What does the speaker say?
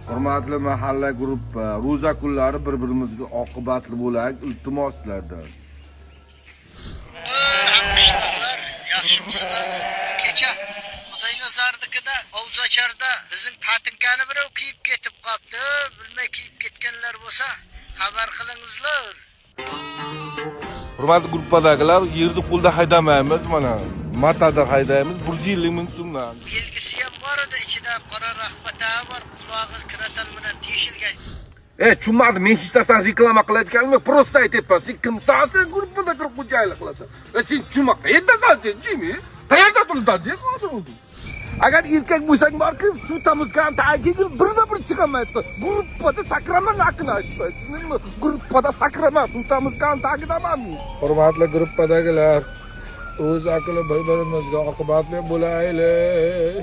Hurmatli mahalla gruppa, ro'za kunlari bir-birimizga oqibatli bo'laylik, iltimos sizlardan. Hamqishloqlar, yaxshimisizlar? Kecha Xudoynazarnikida ovzacharda bizning patinkani birov kiyib ketib qolibdi. Bilmay kiyib ketganlar bo'lsa, xabar qilingizlar. Hurmatli gruppadagilar, yerni qo'lda haydamaymiz, mana matada haydaymiz 150 ming so'mdan. Belgisi ham bor edi, ichida qora rahbata bor, qulog'i kratal bilan teshilgan. E, tushunmadim, men hech narsani reklama qilayotganimni просто aytyapman. Sen kimsan, sen gruppada kirib xo'jayinlik qilasan? E, sen tushunma, qayerdasan sen, Jimmy? Qayerda turibsan sen hozir o'zing? Agar erkak bo'lsang, borki, suv tamizgan tagiga birma bir chiqaman aytdi. Gruppada sakrama naqini aytdi. Tushundingmi? Gruppada sakrama, suv tamizgan tagidaman. Hurmatli gruppadagilar, o'z aqli bir-birimizga oqibatli bo'laylik.